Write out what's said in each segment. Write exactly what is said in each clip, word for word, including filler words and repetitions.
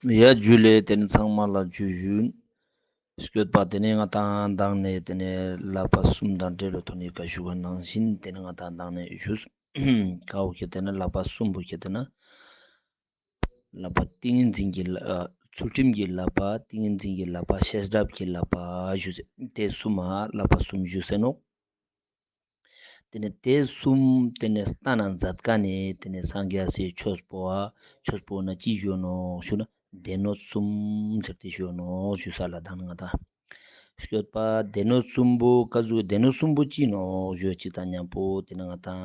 ཡ་ཇུ་ལེ། ཏེ་ནེ་ཚང་མ་ལ་ཇུ་ཞུན། སྐྱོད་པ་ཏེ་ནེ་ང་དང་མདང་ནེ་ཏེ་ནེ་བསླབ་པ་གསུམ་དང་འབྲེལ་ལོ་ཐོན་ཡིག་ག་ཞུ་བ་ནང་བཞིན་ཏེ་ནེ་ང་དང་མདང་ནེ་ཞུས། ཀ་བོ་ཁྱེར་ཏེ་ན་བསླབ་པ་གསུམ་པོ་ཁྱེར་ཏེ་ན་བསླབ་པ་ཏིང་ངེ་འཛིན་གྱི་བསླབ་ཨ་ཚུལ་ཁྲིམས་ཀྱི་བསླབ་པ། ཏིང་ངེ་འཛིན་གྱི་བསླབ་པ། ཤེས་རབ་ཀྱི་བསླབ་པ་ཞུས་ཏེ་གསུམ་མ་བསླབ་པ་གསུམ་ཞུས་ཟེར་ནོག། ཏེ་ནེ་ཏེ་གསུམ་ཏེ་ནེ་སྟན་ན་མཛད་ཁན་ནི་ཏེ་ནེ་སངས་རྒྱས་སི་ཆོས་པོ་ཨ་ཆོས་པོ་ན་ཅི་ཞུ་ནོག་ཞུ་ན་སྡེ་སྣོད་གསུམ་ཟེར་ཏེ་ཞུ་ནོག་ཞུས་ལ་དང་ང་དང་། སྐྱོད་པ་སྡེ་སྣོད་གསུམ་པོ་ཀ་ཟུག་སྡེ་སྣོད་གསུམ་པོ་ཅི་ནོག་ཞུ་ཅིག་དང་ཉམ་པོ་ཏེ་ནེ་ང་དང་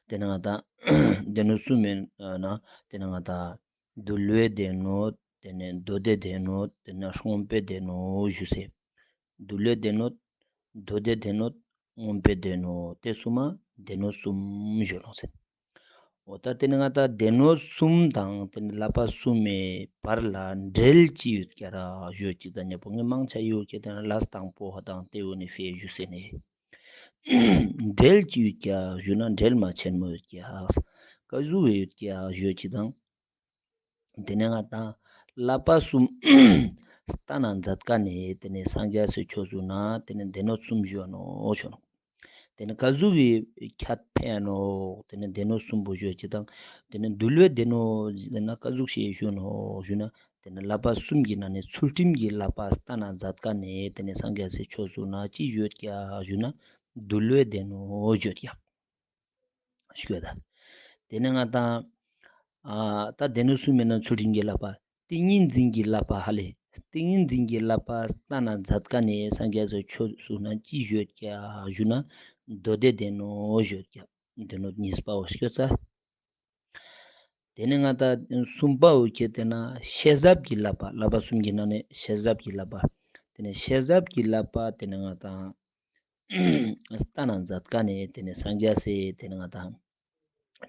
ཏེ་ནེ་ང་དང་སྡེ་སྣོད་གསུམ་མེན་ན་ཏེ་ནེ་ང་དང་འདུལ་བའི་སྡེ་སྣོད། ཏེ་ནེ་མདོ་སྡེའི་སྡེ་སྣོད། ཏེ་ནེ་མངོན་པའི་སྡེ་སྣོད་ཞུས་སེ། འདུལ་བའི་སྡེ་སྣོད། མདོ་སྡེའི་སྡེ་སྣོད། མངོན་པའི་སྡེ་སྣོད། ཏེ་གསུམ་མ་སྡེ་སྣོད་གསུམ་ཞུ་ནོག་ཟེར། འོ་ད་ཏེ་ནེ་ང་དང་སྡེ་སྣོད་གསུམ་དང་ཏེ་ནེ་བསླབ་པ་གསུམ་མི་བར་ལ་འབྲེལ་ཅི་ཡོད་ཀྱག་ཞུ་ཅིག་དང་ཉམ་པོ་ངས་མང་ཆེ་ཡོད་ཀྱག་ཏེ་ནེ་ལས་དང་པོ་ཧ་དང་ཏེ་འོ་ནི་ཕེ་ཞུས་སེ་ནེ་འབྲེལ་ཅི་ཡོད་ཀྱག་ཞུ་ན་འབྲེལ་མ་ཆེན་མོ་ཡོད་ཀྱག། ཀ་ཟུག་ཡོད་ཀྱག་ཞུ་ཅིག་དང་། ཏེ་ནེ་ང་དང་བསླབ་པ་གསུམ་སྟན་ན་མཛད་ཁན་ནི་ཏེ་ནེ་སངས་རྒྱས་སི་ཆོས་སུ་ན་ཏེ་ནེ་སྡེ་སྣོད་གསུམ་ཞུ་ནོག་ཞུ་ནོག། ཏེ་ནེ་ཀ་ཟུག་གི་ཁྱད་ཕེ་ནོག། ཏེ་ནེ་སྡེ་སྣོད་གསུམ་པོ་ཞུ་ཅིག་དང་། ཏེ་ནེ་འདུལ་བའི་སྡེ་སྣོད་ཟེར་ན་ཀ་ཟུག་ཞིག་ཞུ་ནོག་ཞུ་ན་ཏེ་ནེ་བསླབ་པ་གསུམ་གྱི་ནང་ནེ་ཚུལ་ཁྲིམས་ཀྱི་བསླབ་པ་སྟན་ན་མཛད་ཁན་ནི་ཏེ་ནེ་སངས་རྒྱས་སི་ཆོས་སུ་ན་ཅི་ཞུ་ཀྱག་ཞུ་ན་འདུལ་བའི་སྡེ་སྣོད་ཞུ་ཀྱག། ཞུ་ད། ཏེ་ནེ་ང་དང་ཨ་ད་སྡེ་སྣོད་གསུམ་མི་ནང་ཚུལ་ཁྲིམས་ཀྱི་བསླབ་པ། ཏིང་ངེ་འཛིན་གྱི་བསླབ་པ་ཧ་ལེ། ཏིང་ངེ་འཛིན་གྱི་བསླབ་པ་སྟན་ན་མཛད་ཁན་ནི་སངས་རྒྱས་སི་ཆོས་སུ་ན་ཅི་ཞུ་ཀྱག་ཞུ་ན་མདོ་སྡེའི་སྡེ་སྣོད་ཞུ་ཀྱག། སྡེ་སྣོད་གཉིས་པའོ་ཞུ་ས། ཏེ་ནེ་ང་དང་གསུམ་པའོ་ཁྱེར་ཏེ་ན་ཤེས་རབ་ཀྱི་བསླབ་པ། བསླབ་པ་གསུམ་གྱི་ནང་ནེ་ཤེས་རབ་ཀྱི་བསླབ་པ། ཏེ་ནེ་ཤེས་རབ་ཀྱི་བསླབ་པ་ཏེ་ནེ་ང་དང་སྟན་ན་མཛད་ཁན་ནི་ཏེ་ནེ་སངས་རྒྱས་སི་ཏེ་ནེ་ང་དང་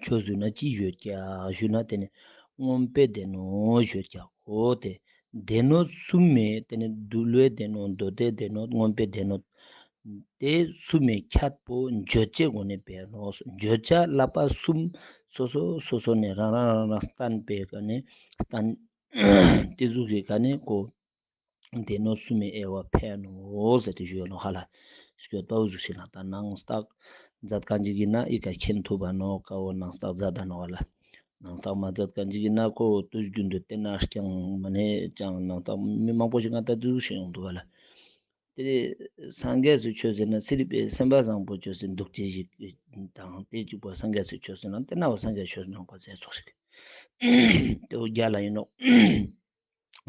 ཆོས་སུ་ན་ཅི་ཞུ་ཀྱག་ཞུ་ན་ཏེ་ནེ་མངོན་པའི་སྡེ་སྣོད་ཞུ་ཀྱག། འོ་ཏེ་སྡེ་སྣོད་གསུམ་མི་ཏེ་ནེ་འདུལ་བའི་སྡེ་སྣོད། མདོ་སྡེའི་སྡེ་སྣོད། མངོན་པའི་སྡེ་སྣོད། ཏེ་གསུམ་མི་ཁྱད་པོ་བརྗོད་བྱའི་སྒོ་ནེ་ཕེ་ནོག། བརྗོད་བྱ་བསླབ་པ་གསུམ་སོ་སོ་སོ་སོ་ནེ་རང་རང་རང་རང་སྟན་པའི་ཀ་ནེ་སྟན་ཏེ་ཟུག་གི་ཀ་ནེ་ཀོ་སྡེ་སྣོད་གསུམ་མི་དབྱེ་བ་ཕེ་ནོག་ཟེར་ཏེ་ཞུ་ཡོད་ནོག་ཧ་ལ། སྐྱོད་པ་འུ་ཟུག་ཞིག་ན་ད་ནང་རྟགས་མཛད་ཁན་ཅིག་ཨིན་ན་ཨི་ཀ་མཁྱེན་ཐུབ་བ་ནོག། ཀ་བོ་ནང་རྟགས་མཛད་ད་ནོག་ཧ་ལ། ནང་རྟགས་མ་མཛད་ཁན་ཅིག་ཨིན་ན་ཀོ་དུས་རྒྱུན་དུ་བསྟན་ན་རྐྱང་མ་ནེ་ཅང་ནང་རྟགས་མི་མང་པོ་ཞིག་ང་ད་དུས་ཤེས་ཡོང་འདུག་ཧ་ལ། ཏེ་སངས་རྒྱས་སི་ཆོས་ཟེར་ན་སི་རི་པའི་སེམས་པ་བཟང་པོ་ཆོས་སི་འདུག་ཅེས་ཞིག་དང་ཏེ་གཅིག་པོ་སངས་རྒྱས་སི་ཆོས་ཟེར་ན་ཏེ་ན་བ་སངས་རྒྱས་ཆོས་ནང་པ་ཟེར་ཚོགས་ཤིག། ཏེ་བོ་རྒྱལ་ལ་ཨིན་ནོག།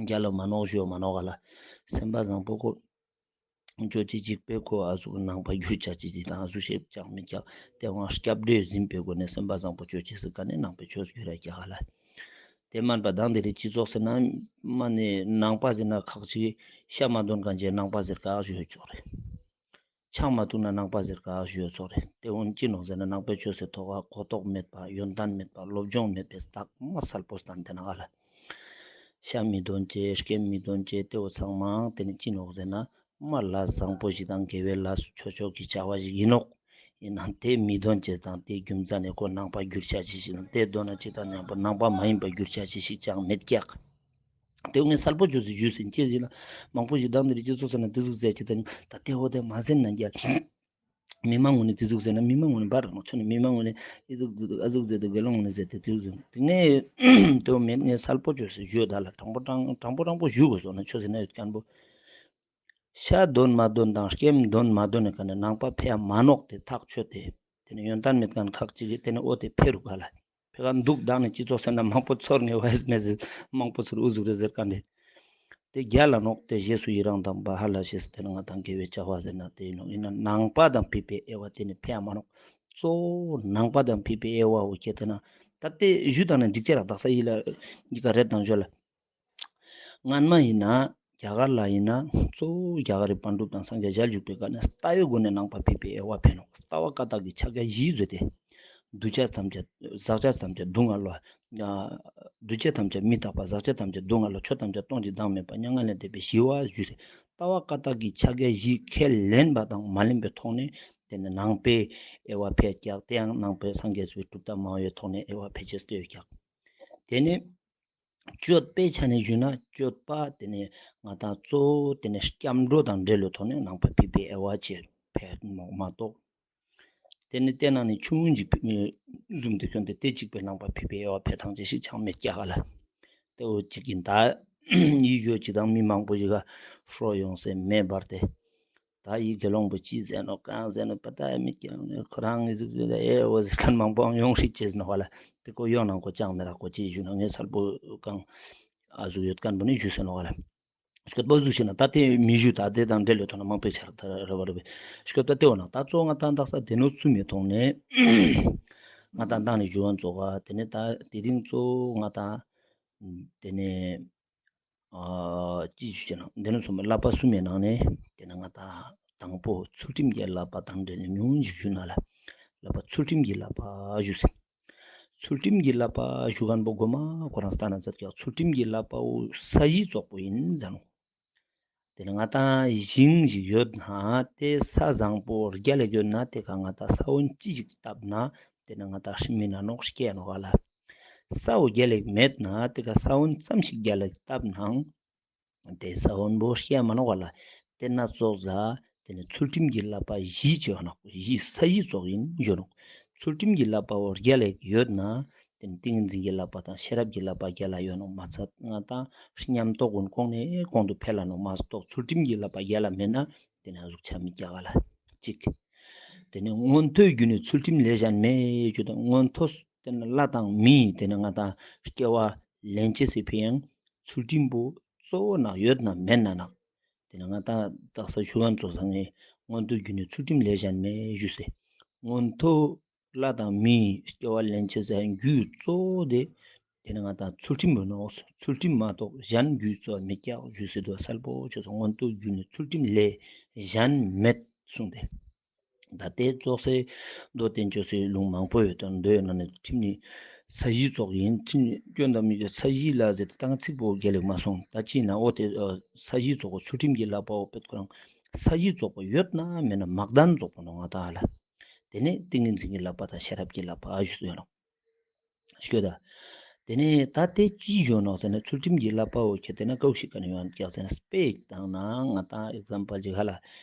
རྒྱལ་ལ་མ་ནོག་ཞུ་མ་ནོག་ག་ལ། སེམས་པ་བཟང་པོ་ཁོ་ཅོ་ཅི་ཅིག་པེ་ཁོ་ཨ་ཟུག་ནང་པ་གྱུར་ཆ་ཅི་ཅི་དང་ཨ་ཟུག་ཤེས་ཅང་མི་ཀྱག། ཏེ་བོ་སྐྱབས་འགྲོས་ཟིན་པའི་སྒོ་ནེ་སེམས་པ་བཟང་པོ་ཅོ་ཅི་སི་ཀ་ནེ་ནང་པའི་ཆོས་གྱུར་ར་ཀྱག་ག་ལ། ཏེ་མན་པ་དང་དེ་རིང་སྤྱི་ཚོགས་ཟེར་ན་མ་ནེ་ནང་པ་ཟེར་ན་ཁག་ཅིག་ཤ་མ་འདོན་ཁན་ཅིག་ནང་པ་ཟེར་ཀ་ཞུ་ཡོད་ཆོག་རེད། ཆང་མ་འཐུང་ན་ནང་པ་ཟེར་ཀ་ཞུ་ཡོད་ཚོགས་རེད། ཏེ་འོ་ན་ཅི་ནོག་ཟེར་ན་ནང་པའི་ཆོས་སི་ཐོག་ག་གོ་རྟོགས་མེད་པ། ཡོན་ཏན་མེད་པ། སློབ་སྦྱོང་མེད་པའི་རྟགས་མ་གསལ་པོ་སྟན་ཏེ་ན་ག་ལ། ཤ་མི་འདོན་ཅེས། སྐྱེམས་མི་འདོན་ཅེས། ཏེ་བོ་ཚང་མ་ཏེ་ནི་ཅི་ནོག་ཟེར་ན་མ་ལ་བཟང་པོ་ཞིག་དང་དགེ་བའི་ལས་ཆོས་ཕྱོགས་ཀྱི་བྱ་བ་ཞིག་ཨིན་ནོག། ཨིན་ནའང་ཏེ་མི་འདོན་ཅེས་དང་ཏེ་རྒྱུ་མཚན་ནི་ཁོ་ནང་པ་གྱུར་ཆ་ཅི་ཞིག་དང་ཏེ་འདོན་ན་ཅི་དང་ནང་པ་ནང་པ་མ་ཡིན་པ་གྱུར་ཆ་ཅི་ཞིག་ཅང་མེད་ཀྱག། ཏེ་ངས་གསལ་པོ་ཅོས་སེ་ཞུས་ཟིན་ཅི་ཟེར་ན་མང་པོ་ཞིག་དང་དེ་རིང་སྤྱི་ཚོགས་ཟེར་ན་ཏེ་ཟུག་ཟེར་ཅི་དང་ད་ཏེ་འོ་ཏེ་མ་ཟེར་ན་རྒྱ་མི་མང་ངོ་ནས་ཏེ་ཟུག་ཟེར་ན་མི་མང་ངོ་ནས་འབར་རང་ཆོ་ནས་མི་མང་ངོ་ནས་ཨི་ཟུག་ཟེར་འདུག་ཨ་ཟུག་ཟེར་འདུག་དགེ་སློང་ངོ་ནས་ཟེར་ཏེ་ཏེ་ཟུག་ཟེར་ཏེ་ངས་ཏེ་མེད་ངས་གསལ་པོ་ཅོས་སེ་ཞུས་ད་ལ་དྲང་པོ་དྲང་དྲང་པོ་དྲང་པོ་ཞུ་དགོས་སོང་ན་ཆོས་ཟེར་ན་ཡོད་མཁན་པོ། ཤ་འདོན་མ་འདོན་དང་སྐྱེམས་འདོན་མ་འདོན་ནི་ཀ་ནས་ནང་པ་ཕེ་ཡ་མ་ནོག་ཏེ་ཐག་ཆོད་དེ། ཏེ་ནི་ཡོན་ཏན་མེད་མཁན་ཁག་ཅིག་གིས་ཏེ་ནི་འོ་ཏེ་ཕེ་རུག་ག་ལ། ཕེ་ག་འདུག་དང་ནི་སྤྱི་ཚོགས་ཟེར་ན་མང་པོ་ཚོར་ངེས་བས་མེད་ཟེར་མང་པོ་ཚོར་འུ་ཟུག་རེ་ཟེར་ག་འདི། ཏེ་རྒྱལ་ལ་ནོག་ཏེ་རྗེས་སུ་ཡི་རང་དང་པ་ཧ་ལ་ཤེས་ཏེ་ནི་ང་དང་དགེ་བའི་བྱ་བ་ཟེར་ན་ཏེ་ཡིན་ནོག། ཡིན་ན་ནང་པ་དང་ཕེ་ཕེ་དབྱེ་བ་ཏེ་ནི་ཕེ་ཡ་མ་ནོག། གཙོ་བོ་ནང་པ་དང་ཕེ་ཕེ་དབྱེ་བ་འོ་ཁྱེད་ཏེ་ན་ད་ཏེ་ཞུ་དང་ནི་འགྲིག་ཅེ་རག་དག་ས་ཡིན་ལ་ཡི་ག་རེད་དང་ཞོ་ལ། སྔན་མ་ཡིན་ན་རྒྱ་གར་ལ་ཡིན་ན་གཙོ་བོ་རྒྱ་གར་རི་པཎ་གྲུབ་དང་སངས་རྒྱས་ཞལ་བཞུགས་པའི་སྐབས་ནས་ལྟ་བའི་སྒོ་ནས་ནང་པ་ཕེ་ཕེ་དབྱེ་བ་ཕེ་ནོག། ལྟ་བ་ཀ་དག་གི་ཕྱག་རྒྱ་བཞི་བཟོས་ཏེ། འདུ་བྱེད་ཐམས་ཅད་ཟག་བཅས་ཐམས་ཅད་སྡུག་བསྔལ་ལོ། འདུ་བྱེད་ཐམས་ཅད་མི་རྟག་པ། ཟག་བཅས་ཐམས་ཅད་སྡུག་བསྔལ་ལོ། ཆོས་ཐམས་ཅད་སྟོང་ཞིང་བདག་མེད་པ། མྱ་ངན་ལས་འདས་པའི་ཞི་བ་ཞུས་ཏེ། ལྟ་བ་ཀ་དག་གི་ཕྱག་རྒྱ་བཞི་ཁས་ལེན་པ་དང་མ་ལེན་པའི་ཐོག་ནས་ཏེ་ནི་ནང་པའི་དབྱེ་བ་ཕེ་ཀྱག། ཏེ་ཡང་ནང་པའི་སངས་རྒྱས་པའི་གྲུབ་མཐའ་མང་བའི་ཐོག་ནས་དབྱེ་བ་ཕེ་ཅེས་ཏེ་ཡོད་ཀྱག། ཏེ་ནི། སྤྱོད་པའི་ཆ་ནས་ཞུས་ན་སྤྱོད་པ་དེ་ནི་ང་ཏང་གཙོ་བོ་དེ་ནི་སྐྱབས་འགྲོ་དང་འབྲེལ་ལོ་ཐོག་ནས་ནང་པ་ཕེབས་པའི་དབྱེ་བ་ཅིག་ཕེ་མོག་མ་གཏོགས། དེ་ནི་དེ་ནང་ནས་ཆུང་ངུ་ཞིག་ཟུམ་དེ་ཁྱོན་དེ་དེ་གཅིག་པའི་ནང་པ་ཕེབས་པའི་དབྱེ་བ་ཕེ་ཐང་ཅི་ཞིག་ཆགས་མེད་ཀྱག་ལ། དེ་འོ་གཅིག་ཡིན་ད། ཡིད་འགྱོད་ཅིག་དང་མི་མང་པོ་ཞིག་ག་ཧྲོ་ཡོང་སེ་མེ་འབར་ཏེ། ད་ཡི་དགེ་སློང་པོ་ཅི་ཟེར་ནོག་གང་ཟེར་ནོག་པ་ད་མི་ཀྱང་ཁོ་རང་ངི་ཟུག་ཟུག་ད་ཨེ་འོ་ཟེར་མཁན་མང་པོ་ཡོང་ཧྲིག་ཅེས་ནོག་ལ། དེ་ཀོ་ཡོང་ནང་ཀོ་ཅང་མེ་ར་ཀོ་ཅི་ཞུ་ན་ངས་སལ་པོ་གང་ཨ་ཟུག་ཡོད་མཁན་པོ་ནི་ཞུ་སེ་ནོག་ལ། སྐད་པོ་ཟུག་ཤེ་ན་ད་དེ་མི་ཞུ་ད་དེ་དང་འབྲེལ་ལོ་ཐོག་ན་མང་པོའི་ཆར་ད་ར་བ་ར་བའི་སྐད་ད་དེ་འོ་ན་ད་གཙོ་ང་ཏང་དག་ས་དེ་ནོ་ཚུ་མེ་ཐོང་ནས་ང་ཏང་ཏང་ནས་ཞུ་བ་ཙོགས་དེ་ནས་ད་དེ་རིང་གཙོ་ང་ཏང་དེ་ནས་ཨ་ཅི་ཞུ་ཅེ་ན་དེ་ནས་སོ་མའི་བསླབ་པ་གསུམ་མའི་ནང་ནས་དེ་ནས་ང་ཏང་དང་པོ་ཚུལ་ཁྲིམས་ཀྱི་བསླབ་པ་དང་འབྲེལ་ནས་ཉུང་ཞིག་ཞུ་ན་ལ། བསླབ་པ་ཚུལ་ཁྲིམས་ཀྱི་བསླབ་པ་ཞུ་སེ། ཚུལ་ཁྲིམས་ཀྱི་བསླབ་པ་ཞུ་མཁན་པོ་གོ་མ་ཁོ་རང་སྟན་ན་མཛད་ཀྱག་ཚུལ་ཁྲིམས་ཀྱི་བསླབ་པ་བོ་ས་གཞི་ཙོགས་པོ་ཡིན་ཟེར་ནོག་དེ་ནི་ང་ཏང་ཞིང་ཞིག་ཡོད་ན་དེ་ས་བཟང་པོ་རྒྱལ་ལ་ཡོད་ན་དེ་ཀ་ང་ཏང་ས་བོན་ཅི་ཞིག་བཏབ་ན་དེ་ནི་ང་ཏང་སྨིན་ན་ནོག་སྐྱེ་ནོག་ལ། ས་བོ་རྒྱལ་ལ་མེད་ན་དེ་ཀ་ས་བོན་ཙམ་ཞིག་རྒྱལ་ལ་བཏབ་ནའང་དེ་ས་བོན་པོ་སྐྱེ་མ་ནོག་ལ། དེ་ན་ཙོགས་ལ་དེ་ནི་ཚུལ་ཁྲིམས་ཀྱི་བསླབ་པ་གཞི་ཅོ་ནོག་གཞི་ས་གཞི་ཙོགས་ཡིན་ཞུ་ནོག་ཚུལ་ཁྲིམས་ཀྱི་བསླབ་པ་བོ་རྒྱལ་ལ་ཡོད་ན། དེ་ནི་ཏིང་ངེ་འཛིན་གྱི་བསླབ་པ་དང་ཤེས་རབ་ཀྱི་བསླབ་པ་རྒྱལ་ལ་ཡོད་ནོག་མ་ཚད་ང་ཏང་ཉམས་རྟོགས་ཀུན་གོང་ནས་གོང་དུ་འཕེལ་ལ་ནོག་མ་གཏོགས་ཚུལ་ཁྲིམས་ཀྱི་བསླབ་པ་རྒྱལ་ལ་མེད་ན་དེ་ནི་ཨ་ཟུག་ཆ་མི་རྒྱག་ག་ལ། གཅིག་དེ་ནི་མངོན་མཐོའི་རྒྱུ་ནི་ཚུལ་ཁྲིམས་ལས་གཞན་མེད་ཞུ་དང་མངོན་མཐོ་དེ་ནི་ལྷ་དང་མི་དེ་ནི་ང་ཏང་སྐྱེ་བ་ལེན་ཅེས་སི་ཕི་ཡང་ཚུལ་ཁྲིམས་པོ་གཙོ་བོ་ན་ཡོད་ན་མེད་ན་ནོག་དེ་ནི་ང་ཏང་དག་ས་ཞུ་བ་ཙོགས་སང་ངས་མངོན་མཐོའི་རྒྱུ་ནི་ཚུལ་ཁྲིམས་ལས་གཞན་མེད་ཞུ་སེ། མངོན་མཐོ་ལྷ་དང་མིའི་སྐྱེ་བ་ལེན་ཅེས་སི་རྒྱུ་གཙོ་བོ་དེ་དེ་ནི་ང་ཏང་ཚུལ་ཁྲིམས་མིན་ནོག་ཚུལ་ཁྲིམས་མ་གཏོགས་གཞན་རྒྱུ་གཙོ་བོ་མི་རྒྱག་ཞུ་སེ་དོ་གསལ་པོ་ཆོས་སོ་མངོན་མཐོའི་རྒྱུ་ནི་ཚུལ་ཁྲིམས་ལས་གཞན་མེད་གསུངས་ཏེ། ད་དེ་ཙོགས་སེ་མདོ་བསྟན་བཅོས་སི་ལུང་མང་པོ་ཡོད་དོ། མདོའི་ནང་ནས་ཁྲིམས་ནི་ས་གཞི་ཙོགས་ཡིན། ཁྲིམས་ནི་སྐྱོན་དང་མི་འགལ་ས་གཞི་ལ་ཟེར་ཏེ་ཏང་ཚིག་པོ་རྒྱལ་ལ་མ་སོང་། ད་ཅི་ན་འོ་དེ་ས་གཞི་ཙོགས་པོ་ཚུལ་ཁྲིམས་ཀྱི་བསླབ་པ་བོ་དཔེ་ཁོ་རང་ས་གཞི་ཙོགས་པོ་ཡོད་ན་མེད་ན་མ་བདེན་ཙོགས་པོ་ནོག་ང་ཏང་ལ། དེ་ནས་ཏིང་ངེ་འཛིན་གྱི་བསླབ་པ་དང་ཤེས་རབ་ཀྱི་བསླབ་པ་ཞུ་སེ་ཡོད་ནོག་ཤོད་ད། དེ་ནས་ད་དེ་ཅི་ཞུ་ནོག་ཟེར་ན་ཚུལ་ཁྲིམས་ཀྱི་བསླབ་པ་བོ་ཁྱེད་དེ་ན་ཀའུ་ཤི་ཀ་ནས་ཡོང་ཀྱག་ཟེར་ན་དཔེ་བཏང་ན་ང་ཏང་ཨེག་ཛམ་པལ་ཅིག་ཧ་ལ་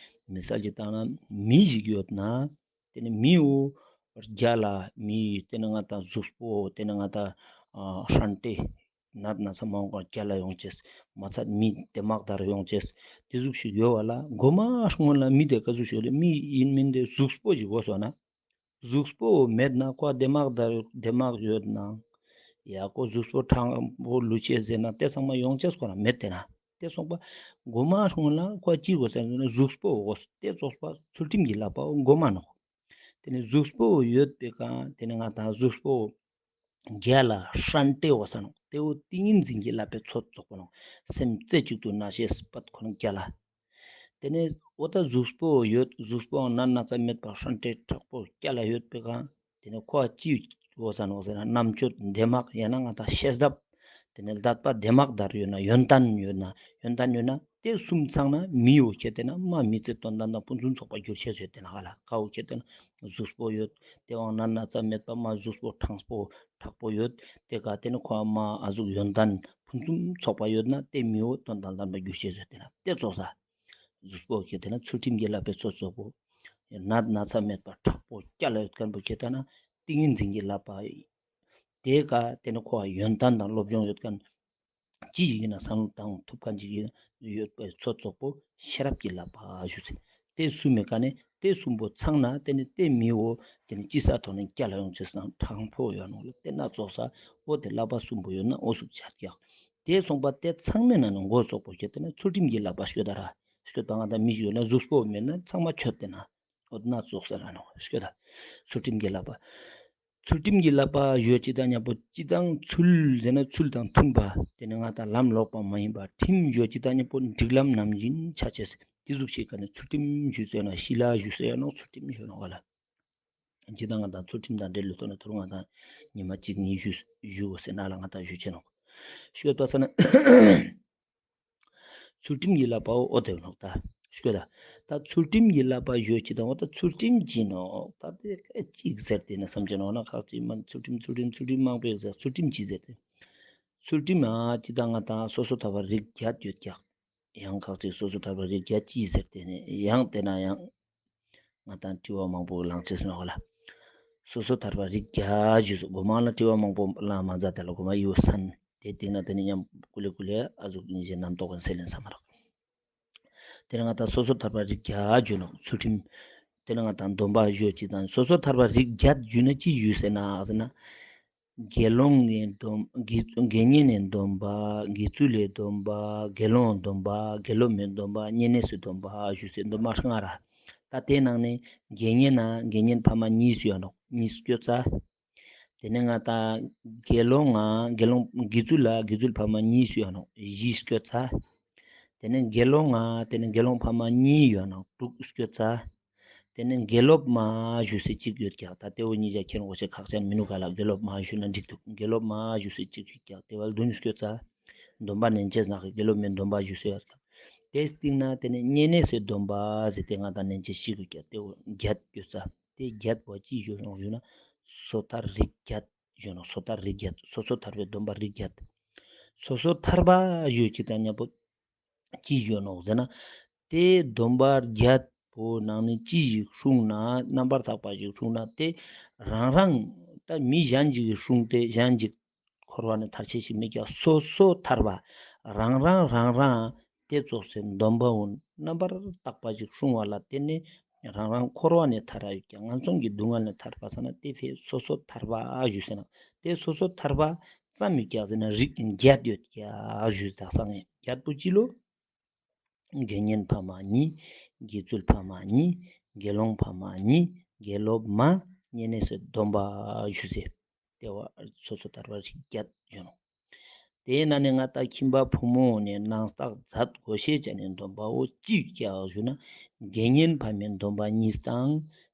མི་སལ་ཅིག་བཏང་ན་མི་ཞིག་ཡོད་ན་དེ་ནི་མི་བོ་རྒྱལ་ལ་མི་དེ་ནི་ང་ཏང་གཟུགས་པོ་དེ་ནི་ང་ཏང་ཧྲན་ཏེ་ནད་ན་ཚ་མང་པོ་རྒྱལ་ལ་ཡོང་ཅེས་མ་ཚད་མི་དེ་མག་དར་ཡོང་ཅེས་དེ་ཟུག་ཞིག་ཡོད་བ་ལ་མགོ་མ་སྔོན་ལ་མི་དེ་ཀ་ཟུག་ཞིག་ཡོད་ལེ་མི་ཡིན་མིན་དེ་གཟུགས་པོ་ཞིག་གོ་སོང་ན། གཟུགས་པོ་མེད་ན་ཁོ་དེ་མག་དར་དེ་མག་ཡོད་ན། ཡ་ཁོ་གཟུགས་པོ་ཕྲང་པོ་ལུས་ཅེས་ཟེར་ན་དེ་ཚང་མ་ཡོང་ཅེས་ཁོ་རང་མེད་དེ་ན། དེ་སོང་པ་མགོ་མ་སྔོན་ལ་ཁོ་ཅི་གོ་ཟེར་ན་གཟུགས་པོ་གོ་དེ་ཙོགས་པ་ཚུལ་ཁྲིམས་ཀྱི་བསླབ་པ་མགོ་མ་ནོག་དེ་ནི་གཟུགས་པོ་ཡོད་པའི་ཀ་དེ་ནི་ང་ཏང་གཟུགས་པོ་རྒྱལ་ལ་ཧྲན་ཏེ་བ་ས་ནོག་དེ་བོ་ཏིང་ངེ་འཛིན་གྱི་བསླབ་པའི་ཚོད་ཙོགས་པོ་ནོག་སེམས་རྩེ་གཅིག་ཏུ་ན་ཤེས་པད་ཁོ་རང་རྒྱལ་ལ། དེ་ནས་འོ་ད་གཟུགས་པོ་ཡོད། གཟུགས་པོའང་ན་ན་ཚ་མེད་པ་ཧྲན་ཏེ་དྲག་པོ་རྒྱལ་ལ་ཡོད་པའི་ཀ་དེ་ནས་ཁོ་ཅི་བོ་ས་ནོག་ཟེར་ན་རྣམ་དཔྱོད་དེ་མག་ཡང་ན་ང་ཏང་ཤེས་རབ། དེ་ནས་ལྡན་པ་དེ་མག་དར་ཡོད་ན་ཡོན་ཏན་ཡོད་ན་ཡོན་ཏན་ཡོད་ན་དེ་གསུམ་ཚང་ན་མི་བོ་ཁྱེད་དེ་ན་མ་མི་ཚེ་དོན་དམ་དང་ཕུན་སུམ་ཚོགས་པ་འགྱུར་ཤེས་ཡོད་དེ་ན་ཧ་ལ་ཀ་བོ་ཁྱེད་དེ་ན་གཟུགས་པོ་ཡོད། དེ་བོའང་ན་ན་ཚ་མེད་པ་མ་གཟུགས་པོ་ཕྲང་པོ་དྲག་པོ་ཡོད། དེ་ཀ་དེ་ནི་ཁོ་མ་ཨ་ཟུག་ཡོན་ཏན་ཕུན་སུམ་ཚོགས་པ་ཡོད་ན་དེ་མི་བོ་དོན་དམ་དམ་པ་འགྱུར་ཤེས་ཡོད་དེ་ན་དེ་ཙོགས་ས། གཟུགས་པོ་ཁྱེད་དེ་ན་ཚུལ་ཁྲིམས་ཀྱི་བསླབ་པའི་ཚོད་ཙོགས་པོ། ན་ན་ཚ་མེད་པ་དྲག་པོ་རྒྱལ་ལ་ཡོད་མཁན་པོ་ཁྱེད་དེ་ན་ཏིང་ངེ་འཛིན་གྱི་བསླབ་པ། དེ་ཀ་དེ་ནི་ཁོ་ཡོན་ཏན་དང་སློབ་སྦྱོང་ཡོད་མཁན། ཅི་ཞིག་ཡིན་ན་བསམ་བློ་བཏང་ཐུབ་མཁན་ཅིག་ཡོད་པའི་ཚོད་ཙོགས་པོ་ཤེས་རབ་ཀྱི་བསླབ་པ་ཞུ་ཚེ། དེ་གསུམ་མེད་ཀ་ནས་དེ་གསུམ་པོ་ཚང་ན་དེ་ནི་དེ་མི་བོ་དེ་ནི་ཅི་ས་ཐོག་ནས་རྒྱལ་ལ་ཡོང་ཅེས་སང་དྲང་པོ་ཡོད་ནོག་ལ་དེ་ན་ཙོགས་ས་འོ་དེ་བསླབ་པ་གསུམ་པོ་ཡོད་ན་འོ་ཟུག་ཆ་རྒྱག་དེ་སོང་པ་དེ་ཚང་མའི་ནང་ནས་མགོ་ཙོགས་པོ་ཁྱེད་དེ་ན་ཚུལ་ཁྲིམས་ཀྱི་བསླབ་པ་ཤོད་ད་ར། ཤོད་པ་ང་ད་མི་ཞིག་ཡོད་ན་གཟུགས་པོ་མེད་ན་ཚང་མ་ཆོད་དེ་ན། འོ་དེ་ན་ཙོགས་ས་ལ་ནོག་ཤོད་ད། ཚུལ་ཁྲིམས་ཀྱི་བསླབ་པ། ཚུལ་ཁྲིམས་ཀྱི་བསླབ་པ་ཞུ་ཅིག་དང་མཉམ་པོ་ཅི་དང་ཚུལ་ཟེར་ན་ཚུལ་དང་མཐུན་པ་དེ་ནི་ང་ད་ལམ་ལོག་པ་མ་ཡིན་པ་ཁྲིམས་ཞུ་ཅིག་དང་མཉམ་པོ་སྒྲིག་ལམ་ནམ་བཞིན་ཆ་ཅེས་དེ་ཟུག་ཅིག་ག་ནི་ཚུལ་ཁྲིམས་ཞུ་ཟེར་ན་ཤི་ལ་ཞུ་ཟེར་ནོག་ཚུལ་ཁྲིམས་ཞུ་ནོག་ག་ལ། ཅི་དང་ང་དང་ཚུལ་ཁྲིམས་དང་འབྲེལ་ལོ་ཐོག་ནས་ཐོ་རུ་ང་དང་ཉི་མ་གཅིག་གཉིས་ཞུ་ཞུ་འོ་ཟེར་ན་ལ་ང་དང་ཞུ་ཆེ་ནོག་ཤོད་པ་ས་ན། ཚུལ་ཁྲིམས་ཀྱི་བསླབ་པའོ་འོ་དེ་ནོག་ད། ཤོད་ད། ད་ཚུལ་ཁྲིམས་ཀྱི་བསླབ་པ་ཞུ་ཅིག་དང་འོ་ད་ཚུལ་ཁྲིམས་ཅི་ནོག་ད་དེ་ཅིག་ཟེར་ཏེ་ན་བསམ་ཅེ་ནོག་ན་ཁག་ཅིག་མ་ཚུལ་ཁྲིམས་ཚུལ་ཁྲིམས་ཚུལ་ཁྲིམས་མང་པོ་ཡོད་ཟེར་ཚུལ་ཁྲིམས་ཅི་ཟེར་ཏེ། ཚུལ་ཁྲིམས་ཨ་ཅི་དང་ང་དང་སོ་སོ་ཐར་པ་རིགས་བརྒྱད་ཡོད་ཀྱག། ཡང་ཁ་ཅིག་སོ་སོ་ཐར་པ་རིགས་བརྒྱད་ཅི་ཟེར་ཏེ་ནི་ཡང་དེ་ན་ཡང་ང་དང་དྲི་བ་མང་པོ་ལངས་ཅེས་ནོག་ལ། སོ་སོ་ཐར་པ་རིགས་བརྒྱད་ཞུས་སོ། གོ་མ་ལ་དྲི་བ་མང་པོ་ལ་མ་མཛད་དེ་ལ་གོ་མ་ཡོད་སན་དེ་སྟིང་ན་དེ་ནི་མཉམ་ཀུ་ལེ་ཀུ་ལེ་ཨ་ཟུག་ཉིན་བཞིན་རྣམ་རྟོག་གི་སེལ་ལེན་ས་མ་རག། དེ་ནི་ང་དང་སོ་སོ་ཐར་པ་རིགས་བརྒྱད་ཞུ་ནོག་ཚུལ་ཁྲིམས། དེ་ནི་ང་དང་སྡོམ་པ་ཞུ་ཅི་དང་སོ་སོ་ཐར་པ་རིགས་བརྒྱད་ཞུ་ན་ཅི་ཞུས་ཟེར་ན་ཨ་ཟེར་ན། དགེ་སློང་ངི་སྡོམ་དགེ་དགེ་བསྙེན་ནི་སྡོམ་པ། དགེ་ཚུལ་ལི་སྡོམ་པ། དགེ་སློང་སྡོམ་པ། དགེ་སློབ་མའི་སྡོམ་པ། བསྙེན་གནས་སི་སྡོམ་པ་ཞུས་སེ་སྡོམ་པ་ལྔ་ར། ད་དེའི་ནང་ནས་དགེ་བསྙེན་ན་དགེ་བསྙེན་ཕ་མ་གཉིས་སུ་ཡོད་ནོག་གཉིས་སྐྱོད་ཚ། དེ་ནས་ང་ད་དགེ་སློང་ང་དགེ་སློང་དགེ་ཚུལ་ལ་དགེ་ཚུལ་ཕ་མ་གཉིས་སུ་ཡོད་ནོག་བཞི་སྐྱོད་ཚ། དེ་ནས་དགེ་སློང་ང་དེ་ནས་དགེ་སློང་ཕ་མ་གཉིས་ཡོད་ནོག་དྲུག་སྐྱོད་ཚ། དེ་ནས་དགེ་སློབ་མ་ཞུས་སེ་གཅིག་ཡོད་ཀྱག། ད་དེ་བོ་གཉིས་ཆ་ཁྱེར་འོ་ཤེས་ཁག་ཅན་མི་ནུག་ག་ལ། དགེ་སློབ་མ་ཞུས་ན་འགྲིག་འདུག། དགེ་སློབ་མ་ཞུས་སེ་གཅིག་ཡོད་ཀྱག། དེ་བ་བདུན་སྐྱོད་ཚ། སྡོམ་པ་ནན་ཅེས་ནག་གི་དགེ་སློབ་མའི་སྡོམ་པ་ཞུས་སེ་ཡོད་ཀྱག། དེ་སྟིང་ན་དེ་ནས་བསྙེན་གནས་སི་སྡོམ་པ་ཟེར་ཏེ་ང་དང་ནན་ཅེས་ཤིག་ཡོད་ཀྱག། དེ་བོ་བརྒྱད་སྐྱོད་ཚ། དེ་བརྒྱད་པོ་ཅི་ཞུ་ནོག་ཞུ་ན་སོ་ཐར་རིགས་བརྒྱད་ཞུ་ནོག། སོ་ཐར་རིགས་བརྒྱད། སོ་སོ་ཐར་པའི་སྡོམ་པ་རིགས་བརྒྱད། སོ་སོ་ཐར་པ་ཞུ་ཅི་དང་མཉམ་པོ་ཅི་ཞུ་ནོག་ཟེར་ན། དེ་སྡོམ་པ་བརྒྱད་པོ་ནང་ནས་ཅི་ཞིག་སྲུང་ན་རྣམ་པར་དག་པ་ཞིག་སྲུང་ན་དེ་རང་རང་ད་མི་གཞན་ཞིག་གི་སྲུང་སྟེ་གཞན་ཞིག་འཁོར་བ་ནས་ཐར་ཅེས་ཤིག་མེད་ཀྱག། སོ་སོ་ཐར་པ་རང་རང་རང་རང་དེ་ཙོགས་སེ་སྡོམ་པ་འོ་རྣམ་པར་དག་པ་ཞིག་སྲུང་བ་ལ་བརྟེན་ནས་རང་རང་འཁོར་བ་ནས་ཐར་ར་ཡོད་ཀྱག། ངན་སོང་གི་སྡུག་བསྔལ་ནས་ཐར་པ་ས་ན་དེ་ཕི་སོ་སོ་ཐར་པ་ཞུས་ཟེར་ན། དེ་སོ་སོ་ཐར་པ་ཙམ་མེད་ཀྱག་ཟེར་ན་རིགས་བརྒྱད་ཡོད་ཀྱག་ཞུས། ད་སང་ངས་བརྒྱད་པོ་ཅི་ལོ། དགེ་བསྙེན་ཕ་མ་གཉིས། དགེ་ཚུལ་ཕ་མ་གཉིས། དགེ་སློང་ཕ་མ་གཉིས། དགེ་སློབ་མ། བསྙེན་གནས་སི་སྡོམ་པ་ཞུས་སེ། དེ་བ་སོ་སོ་ཐར་པ་རིགས་བརྒྱད་ཞུ་ནོག། དེའི་ནང་ནས་ང་ད་ཁྱིམ་པ་ཕོ་མོ་ནས་ནང་བརྟག་མཛད་དགོས་ཤེས་ཅན་ནི་སྡོམ་པ་བོ་ཅི་ཡོད་ཀྱག་ཞུ་ན། དགེ་བསྙེན་ཕ་མའི་སྡོམ་པ་གཉིས་དང་།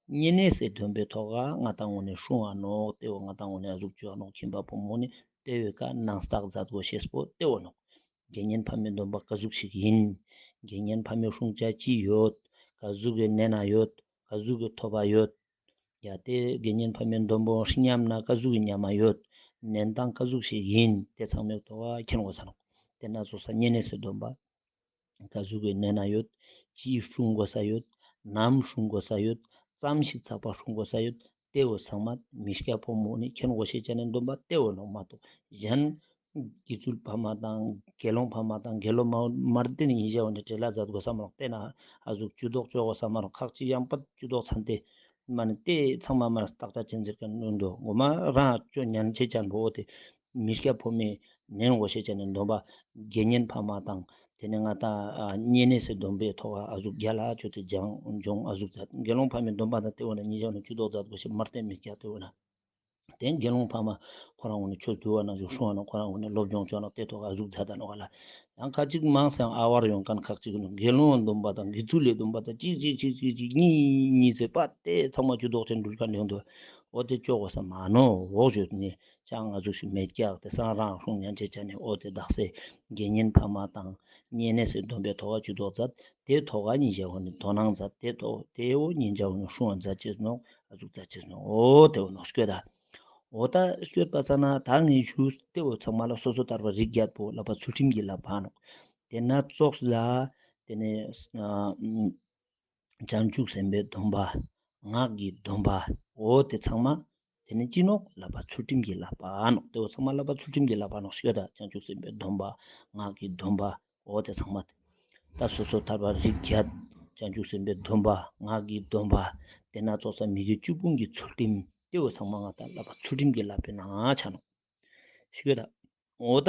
བསྙེན་གནས་སི་སྡོམ་པའི་ཐོག་ག་ང་ད་ངོ་ནས་སྲུང་བ་ནོག། དེ་བོ་ང་ད་ངོ་ནས་ཨ་ཟུག་ཅོ་བ་ནོག། ཁྱིམ་པ་ཕོ་མོ་ནས་དེ་བོའི་ཀ་ནང་བརྟག་མཛད་དགོས་ཤེས་པོ་དེ་བོ་ནོག། དགེ་བསྙེན་ཕ་མའི་སྡོམ་པ་ག་ཟུག་ཞིག་ཡིན། དགེ་བསྙེན་ཕ་མའི་སྲུང་བྱ་ཅི་ཡོད། ག་ཟུག་གི་ནན་ན་ཡོད། ག་ཟུག་གི་ཐོབ་པ་ཡོད། ཡ་དེ་དགེ་བསྙེན་ཕ་མའི་སྡོམ་པོ་ཉམས་ན་ག་ཟུག་གི་ཉམས་མ་ཡོད། ནན་ཏང་ག་ཟུག་ཞིག་ཡིན། དེ་ཚང་མའི་ཐོག་ཁྱེར་དགོས་ས་ནོག། དེ་ན་ཚོགས་ས་བསྙེན་གནས་སི་སྡོམ་པ་ག་ཟུག་གི་ནན་ན་ཡོད། ཅི་སྲུང་དགོས་ས་ཡོད། ནམ་སྲུང་དགོས་ས་ཡོད། ཙམ་ཞིག་ཚགས་པ་སྲུང་དགོས་ས་ཡོད། དེ་བོ་ཚང་མ་མི་སྐྱ་ཕོ་མོ་ནི་ཁྱེར་དགོས་ཤེས་ཅན་ནི་སྡོམ་པ་དེ་བོ་ནོག་མ་གཏོགས་གཞན། དགེ་ཚུལ་ཕ་མ་དང་དགེ་སློང་ཕ་མ་དང་དགེ་སློབ་མ་མར་དེ་ནི་ཡིན་བཞག་འོ་ནི་བྲེལ་ལ་མཛད་དགོས་ས་མ་ནོག། དེ་ན་ཨ་ཟུག་ཇུས་གཏོགས་ཅོ་དགོས་ས་མ་ནོག། ཁག་ཅིག་ཡང་པ་ཇུས་གཏོགས་ཚན་ཏེ་མ་ནི་དེ་ཚང་མ་མ་ནི་བརྟག་དཔྱད་ཅན་ཟེར་མཁན་ནོ་འདུག། ངོ་མ་རང་ཅོ་ཉན་ཆེ་ཅན་པོ་འོ་དེ་མི་སྐྱ་ཕོ་མོས་ནན་དགོས་ཤེས་ཅན་ནི་སྡོམ་པ་དགེ་བསྙེན་ཕ་མ་དང་དེ་ནས་ང་ད་བསྙེན་གནས་སི་སྡོམ་པའི་ཐོག་ཨ་ཟུག་རྒྱལ་ལ་ཅོ་དེ་སྦྱང་སྦྱོང་ཨ་ཟུག་མཛད། དགེ་སློང་ཕ་མའི་སྡོམ་པ་དང་དེ་འོ་ན་ཉིན་ཞག་ནི་ཇུས་གཏོགས་མཛད་དགོས་ཤེས་མ་རྟེན་མི་སྐྱ་དེ་འོ་ན། དེ་དགེ་སློང་ཕ་མ་ཁོ་རང་ངོ་ནས་ཆོས་འདུལ་བ་ནང་བཞིན་སྲུང་བ་ན་ཁོ་རང་ངོ་ནས་སློབ་སྦྱོང་བྱོས་ན་དེ་ཐོག་ཨ་ཟུག་མཛད་ད་ནོག་ག་ལ། ཡང་ཁ་ཅིག་མང་སེ་ཡང་ཨ་བར་ཡོང་མཁན་ཁ་ཅིག་ནི་དགེ་སློང་སྡོམ་པ་དང་དགེ་ཚུལ་ལི་སྡོམ་པ་དང་གཅིག་གཅིག་གཉིས་གཉིས་ཟེར་པ་དེ་ཚང་མ་ཇུས་གཏོགས་ཅན་འདུལ་མཁན་ཡོང་དུ། འོ་དེ་ཅོ་དགོས་ས་མ་ནོག། འོག་ཞུས་ནས་ཅང་ཨ་ཟུག་ཞིག་མེད་ཀྱག། དེ་སང་རང་སྲུང་ཉན་ཆེ་ཅན་ནི་འོ་དེ་དག་སེ་དགེ་བསྙེན་ཕ་མ་དང་བསྙེན་གནས་སི་སྡོམ་པའི་ཐོག་ཇུས་གཏོགས་མཛད། དེ་ཐོག་ཉིན་ཞག་འོ་ནི་དོ་སྣང་མཛད། དེ་ཐོག་དེ་འོ་ཉིན་ཞག་འོ་ནི་སྲུང་བ་མཛད་ཅེས་ནོག། ཨ་ཟུག་མཛད་ཅེས་ནོག། འོ་དེ་འོ་ནོག་སྐྱོད་ད། འོ་ད་སྐྱོད་པ་ས་ན་ད་ངས་ཞུས་ཏེ་འོ་ཚང་མ་ལ་སོ་སོ་ཐར་པ་རིགས་བརྒྱད་པོ་བསླབ་པ་ཚུལ་ཁྲིམས་ཀྱི་བསླབ་པ་ནོག། དེ་ན་ཙོགས་ལ་དེ་ནས་ཨ་བྱང་ཆུབ་སེམས་དཔའི་སྡོམ་པ། སྔགས་ཀྱི་སྡོམ་པ། འོ་དེ་ཚང་མ་དེ་ནས་ཅི་ནོག། བསླབ་པ་ཚུལ་ཁྲིམས་ཀྱི་བསླབ་པ་ནོག། དེ་འོ་ཚང་མ་བསླབ་པ་ཚུལ་ཁྲིམས་ཀྱི་བསླབ་པ་ནོག། སྐྱོད་ད། བྱང་ཆུབ་སེམས་དཔའི་སྡོམ་པ། སྔགས་ཀྱི་སྡོམ་པ། འོ་དེ་ཚང་མ། ད་སོ་སོ་ཐར་པ་རིགས་བརྒྱད། བྱང་ཆུབ་སེམས་དཔའི་སྡོམ་པ། སྔགས་ཀྱི་སྡོམ་པ། དེ་ན་ཙོགས་ས་མི་དགེ་བཅུ་སྤོང་གི་ཚུལ་ཁྲིམས། དེ་འོ་ཚང་མ་ང་ད་བསླབ་པ་ཚུལ་ཁྲིམས་ཀྱི་བསླབ་པའི་ནང་ཆ་ནོག། ཤི་གི་ད། འོ་ད།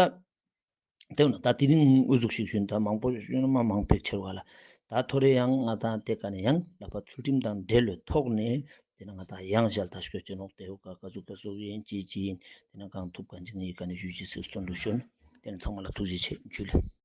དེ་འོ་ན་ད་དེ་རིང་འུ་ཟུག་ཞིག་ཞུན་ད་མང་པོ་ཞུན་མ་མང་པོ་ཆེ་བ་ལ། ད་ཐོ་རེ་ཡང་ང་ད་དེ་ཀ་ནས་ཡང་བསླབ་པ་ཚུལ་ཁྲིམས་དང་འབྲེལ་བའི་ཐོག་ནས། དེ་ན་ང་ད་ཡང་ཞལ་ད་ཤོད་ཅེ་ནོག། དེ་འོ་ཀ་ཀ་ཟུག་ཀ་ཟུག་ཡིན་ཅི་ཅི་ཡིན། དེ་ན་གང་ཐུབ་གང་ཅི་ནི་ཡི་ཀ་ནས་ཞུ་ཅི་སི་སོན་དུ་ཞུན། དེ་ན་ཚང་མ་ལ་ཐུགས་རྗེ་ཆེ། ཇུ་ལེ།